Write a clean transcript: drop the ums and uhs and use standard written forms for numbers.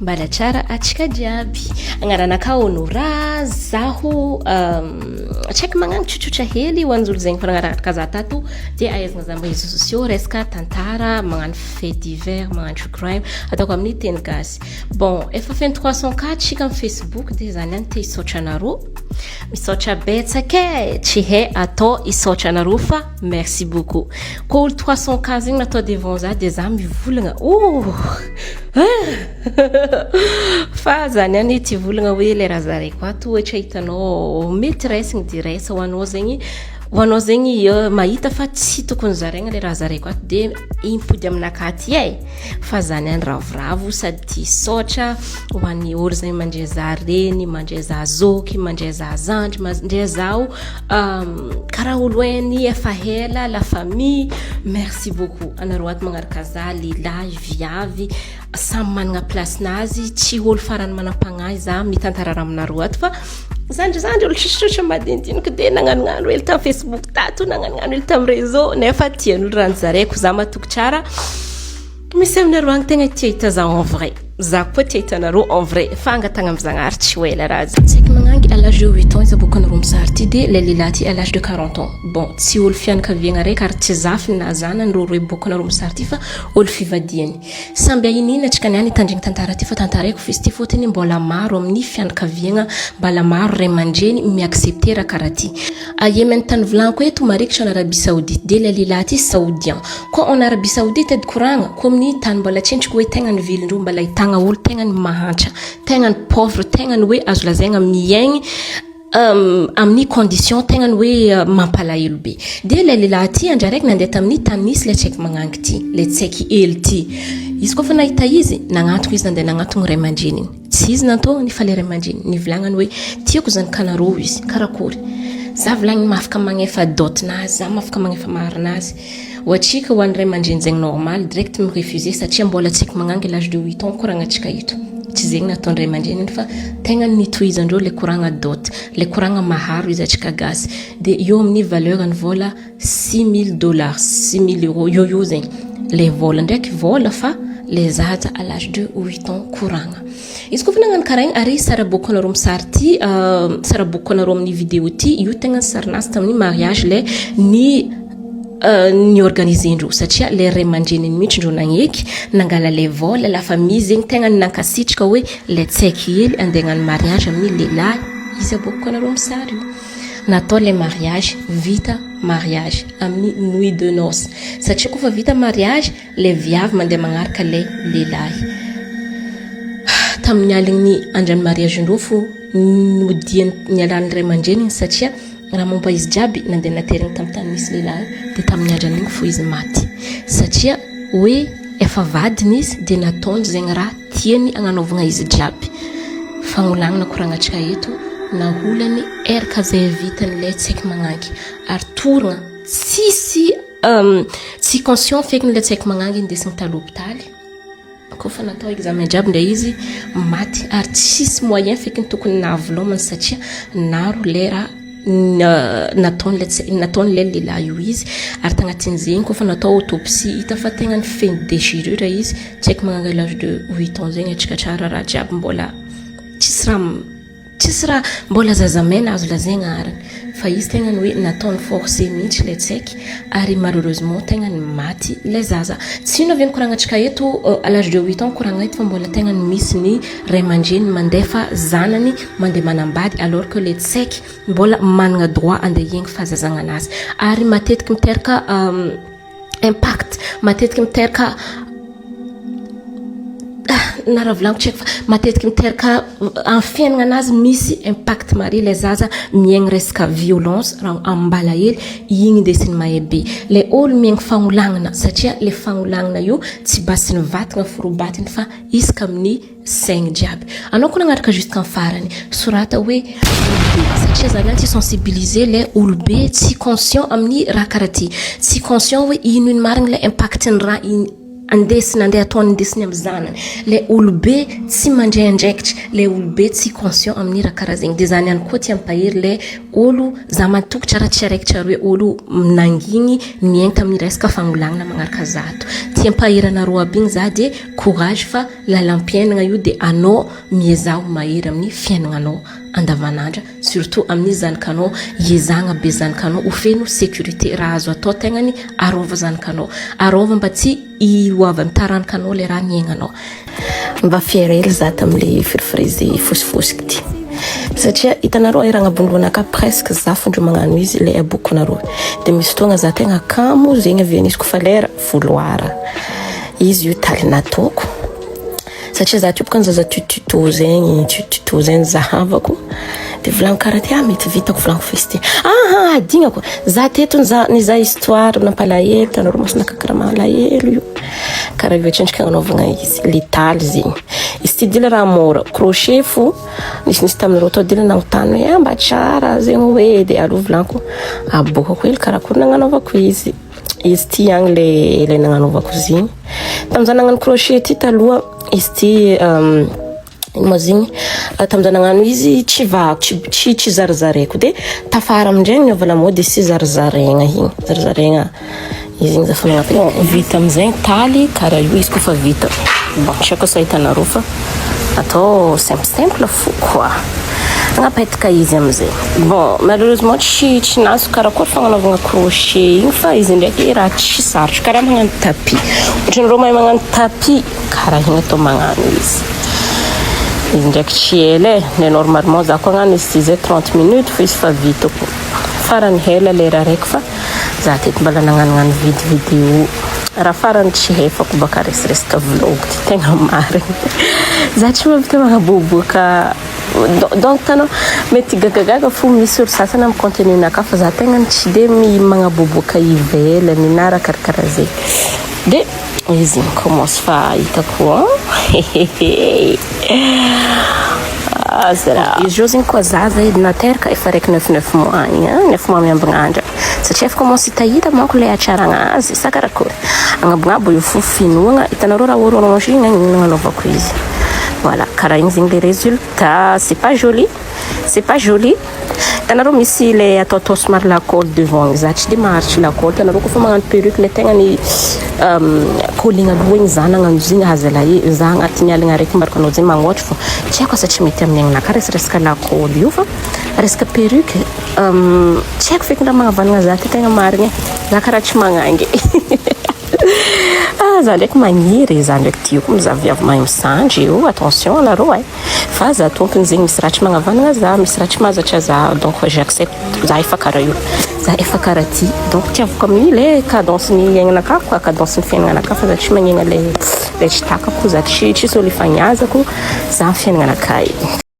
Mbala tsara atsika jiaby. Agnaranakahy Honora, zaho tsy haiko magnano tsotsotra hely ho an'olo zegny mpanaraka za tato de ahaizana za amin'ny réseaux sociaux resaka tantara, magnano fait divers, magnano true crime ataoko amin'ny teny gasy. Bon, efa feno 300K tsika amin'ny Facebook, de zany ihany te hisaotra anareo. Misaotra betsaka e, tsy hay atao hisaotra anareo fa merci beaucoup. Koa olo 300K zegny natao devant za, de za mivolagna oh fa zany ihany ty volagna hoe le raha zaraiko ato, ohatra hitanao mety raisigny, de raisa ho anao zegny, ho anao zegny mahita fa tsy tokony zaraigna le raha zaraiko ato, de impody aminakahy ty e. Fa zany ihany ravoravo sady ty saotra ho an'ny olo zegny mandray za reny, mandray za zoky, mandray za zandry, mandray zaho karaha olo hainy efa ela, la famille. Merci beaucoup anareo ato magnaraka za, lehilahy, viavy, samy manana place-nazy. Tsy olo farany manam-pagnahy za mitantara raha aminareo ato, fa zandry olo tsotsotra madinidiniky, de nagnanognano hely tamin'ny Facebook tato, nagnanognano hely tamin'ny réseau, nefa tian'olo raha nizaraiko. Za matoky tsara misy aminareo agny tegna tia hita za en vrai, za koa tia hitanareo en vrai, fa angatagna amy Zagnahary tsy ho ela raha tsy haiko magnangy. À l'âge de 8 ans izy aboaka anareo misary ty, de le lehilahy ty à l'âge de 40 ans. Bon, tsy olo fianakaviagna raiky ary tsy zafiny na zanany rô roe boaka anareo misary ty, fa olo fivadiany samby ahinina atsika niany hitandregny tantara ty, fa tantaraiko fa izy ty fôtony mbola maro amin'ny fianakaviagna, mbola maro ray aman-dreny miaccepter raha karaha ty. Yémen tany volaniko eto, marikitra en Arabie Saoudite, de le lehilahy ty saoudien koa. En Arabie Saoudite edy koragna ko amin'ny tany mbola tsentriko hoe tegna ny velondreo, mbola ahitagna olo tegna ny mahantra, tegna ny pauvre, tegna ny hoe azo lazaigna miaigny amin'ny condition tegna ny hoe mampalahelo be. De le lehilahy ty andra raiky nandeha tamin'ny tany nisy le tsy haiko magnangy ty, le tsy haiky ely ty izy. Koa fa nahita izy, nagnantoko izy, nandeha nagnantogno ray aman-dreniny. Tsy izy nantôgnany fa le ray aman-dreniny nivolagnany hoe tiako zanakanareo izy, karakory za volagniny, mahafaka magnefa dotinazy za, mahafaka magnefa marinazy. Ohatrika ho an'ny ray aman-dreny zegny normal, direct mirefuser, satria mbola tsy haiko magnangy, l'âge de 8 ans koragnantsika eto. Tsy zegny nataony ray aman-dreniny, fa tegna nitohizandreo le koragna dot, le koragna maharo izy atsika gasy. De eo amin'ny valeur ny vola 6000 dollars, 6000 euros eo io zegny le vola ndraiky vola, fa le zaza à l'âge de 8 ans koragna izy koa fa nagnano karaha igny. Ary sary aboako anareo misary ty, sary aboako anareo amin'ny vidéo ty io, tegna ny sarinazy tamin'ny mariage le ny organiser-ndreo, satria le ray aman-dreniny mihitsy ndreo nagneky nangala le vola. La famille zegny tegna nankasitraka hoe le tsy haiky hely andeha hagnano mariage amin'ny lehilahy izy aboako anareo misary io. Natao le mariage, vita mariage amin'ny nuit de noces, satria koa fa vita mariage, le viavy mandeha magnaraka le lehilahy. Tamin'ny aligny andran'ny mariage-ndreo fo nodiany nialan'ny ray aman-dreniny, satria raha momba izy jiaby nandeha naterigny tamin'ny tany misy lehilahy. De tamin'ny andran'igny fo izy maty, satria hoe efa vadiny izy, de nataony zegny raha tiany agnanaovagna izy jiaby. Fagnolagnana koragnatsika eto, naholany eraka zay vitan'le tsy haiko magnangy, ary toragna tsisy tsy conscient fekiny le tsy haiko magnangy, indesigny ta l'hôpitaly. Kofa natao examen jiaby ndray, izy maty, ary tsisy moyen fekiny tokony nahavolomany, satria naro le raha nataony nataony le lehilahy io izy. Ary tagnatin'izegny, kofa natao autopsie, hita fa tegna ny feno déchirure izy tsy haiko magnano l'âge de 8 ans zegny atsika tsara raha jiaby, mbola tsisy raha, tsisy raha, mbola zazamena azo lazaigna arany, fa izy tegna ny hoe nataony forcé mihitsy le tsy haiky, ary malheureusement tegna ny maty le zaza. Tsy ino avy ny koragnatsika eto, à l'âge de 8 ans koragna eto, fa mbola tegna ny misy ny ray aman-dreny mandefa zanany mandeha manambady, alors que le tsy haiky mbola manana droit andeha hiaigny fahazazagna anazy. Ary matetiky miteraka impact, matetiky miteraka na raha volaniko tsy haiko, fa matetiky miteraka amin'ny fiainana anazy misy impact mare le zaza miaigny resaka violence raha ambala hely igny indesiny mahay be le olo miaigny fagnolagnana, satria le fagnolagnana io tsy basiny vatagna forobatiny fa isaka amin'ny saigny jiaby. Anao koa nagnaraka jusqu'en farany, sorata hoe olobe, satria zany any tsy sensibiliser le olobe tsy conscient amin'ny raha karaha ty, tsy conscient hoe ino ino marigny le impact ny raha iny. Andesina andeha ataony indesiny amin'ny zanany. Ilay olobe tsy mandray andraikitra, ilay olobe tsy conscient amin'ny raha karaha zegny. Dia zany ihany koa tsy ampahery ilay olo, za matoky tsara tsy araiky tsy aroe olo nangigny niaigny tamin'ny resaka fagnolagnana magnaraka zato. Ty ampahery anareo aby igny za dia courage fa lalam-piainagna io dia anao miezaha ho mahery amin'ny fiainagnanao andavanandra. Surtout amin'ny zanakanao iezahagna be zanakanao ho feno sécurité raha azo atao tegnany arova zanakanao arova mba tsy ihoavan'ny taranakanao le raha niaignanao. Mba fier hely za tamle firifirizy fosifosiky ty satria hitanareo ery agnabondohanakahy presque za fondro magnano izy le abokonareo de misy fotoagna za tegna kamo zegny avy izy kofa lera vouloir izy io taly nataoko. Satria za ty bôka zaza tuto zegny, tuto zegny zahavako de volagno karaha ty ah mety vitako volagno fa izy ty aha adignako za teto nizaha nizaha histoire nampalahelo tanareo masonaka karaha malahelo io karaha io atsendriky agnanaovagna izy le taly zegny izy ty dila raha mora crochet fo nisinisy taminareo tao dila nagnontany hoe ah mba tsara zegny hoe de aleo volagniko aboakako hely karakory nagnanaovako izy. Izy ty ihany le le nagnanaovako izy igny. Tamin'izaho nagnano crochet ty taloha, izy ty ino ma izy igny, tamin'izaho nagnano izy tsy va tsy tsy zarizaraiko de tafara amindray niova lamaody izy tsy zarizaraigna igny, zarizaraigna izy igny za fa nagnapaka. Bon, vita amizay ny taly karaha io izy koa fa vita. Bon, tsy haiko asa hitanareo fa atao simple simple fo quoi. Agnapetaka izy amizay. Bon, malheureusement tsy tsy nahazo karakory fagnanaovagna crochet igny fa izy ndraiky raha tsy sarotro karaha magnano tapis. Ohatra anareo mahay magnano tapis, karaha igny atao magnano izy. Izy ndraiky tsy ela e, mais normalement za koa hagnano izy ty zay 30 minutes fa izy fa vitako. Farany hela lera araiky fa za teto mbola nagnanognano vide vidéo. Raha farany tsy hefako baka resiresaka vlog ty tegna marigny. Za tsy mahavita magnaboaboaka Donc hitanao mety gagagaga fo misy olo sasany amin'ny contenu nakahy fa za tegna tsy de magnaboaboaka ivelany na raha karakaraha zay de izy mi-commence fa hitako an aza izy io zegny koa zaza edy nateraka efa araiky neuf neuf mois igny an neuf mois miambigna andra satria efa commence hitahita manko le hatsaragna azy sa karakory agnabognabo io fo finoagna hitanareo raha orange igny igny nagnanaovako izy voilà karaha igny zegny le résultat c'est pas joli c'est pas joli hitanareo misy le ataotao somary la colle devant igny za tsy de maharitry la colle hitanareo koa fa magnano perruque le tegna ny coligna loha igny za nagnano izy igny azalahy za agnatin'ny aligna araiky mbaraka anao zegny magnôtry fô tsy haiko asa tsy mety amin'ny aignanakahy resiresaka la colle io fa resaka perruque tsy haiko feky raha magnavanagna za ty tegna marigny e za karaha tsy magnangy ah za ndraiky magniry za ndraiky tiako mizaha viavy mahay misandry io attention anareo e fa za tompony zegny misy raha tsy magnavanagna za misy raha tsy mahazatra za donc j'accepte za efa karaha io za efa karaha ty donc tiaviko amin'ny le cadence ny aignanakahy quoi cadence ny fiaignanakahy fa za tsy magnegna le le tsy takako za tsy tsisy olo ifagniazako za fiaignanakahy.